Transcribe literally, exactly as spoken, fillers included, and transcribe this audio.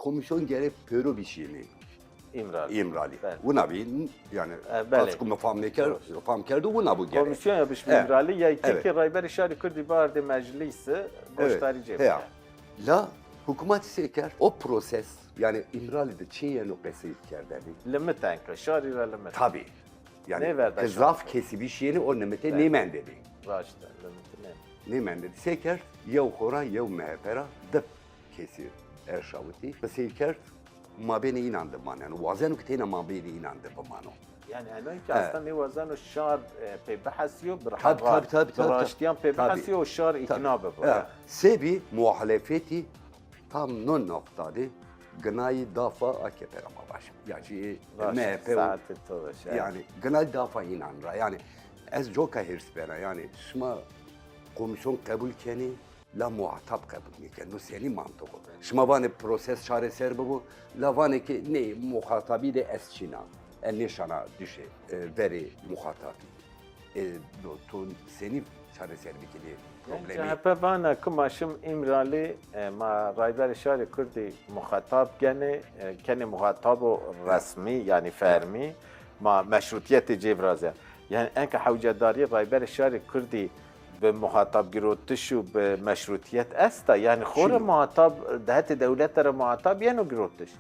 Komîsyon gerek pêro bişîyêne. Îmralî. Îmralî. Belê. Wina bî, yani E, belê. Qas ku mi fam nêkerd, fam kerdo, wina bû gerek. Komîsyon ya bişmî Îmralî ya kekê Rayberê Şarî Kurdî bardê meclîsî, goşdarî cê bike. La hukûmetî sey kerd, o proses, yani Îmralî de çi yeno qesey kerdene. Limit enka, şarî ra limit. Tabî. Yani zaf kesî bişîyêne o limite nêmendêne. Raşt e, limite nêmendêne. Nêmendêne. Sey kerd, yew xo ra, yew M H P ra, di kesî erşawitî. Qesey kerd, mabênê înan de maneno. Wazeno ki teyna mabênê înan de bimano. Yani eno ki aslında nêwazeno şar e, pê bihesîyo, bi rehet, bi raştîyan pê bihesîyo û şar îkna bibo. Sebî muhalefetî tam no noqta de ginayî dafa A K P ra ma vaj. Yani M H P yani ginayî dafa înan ra. Yani ez coka hêrs bena. Yani şima komîsyon qebul kenî, la muhatab qebul nêkeno. No senî mantiq o? Şima vanê proses çareser bibo, la vanê ki nê, muhatabî de ez çîna. Ez nêşana duşê e, verê muhatabî. E, do, to senî çareser bikenî problemî? C H P vana ki ma şim Îmralî, e, ma Rayberê Şarê Kurdî muhatab kenê, e, kenê muhatabo resmî, yani fermî, ma meşrutîyetê cê virazîya. Yani enka hewcedarî Rayberê Şarê Kurdî bi muhatab girotiş û bi meşrutîyet esta. Yani xo ra muhatab, di hetê dewlete ra muhatab yeno girotiş.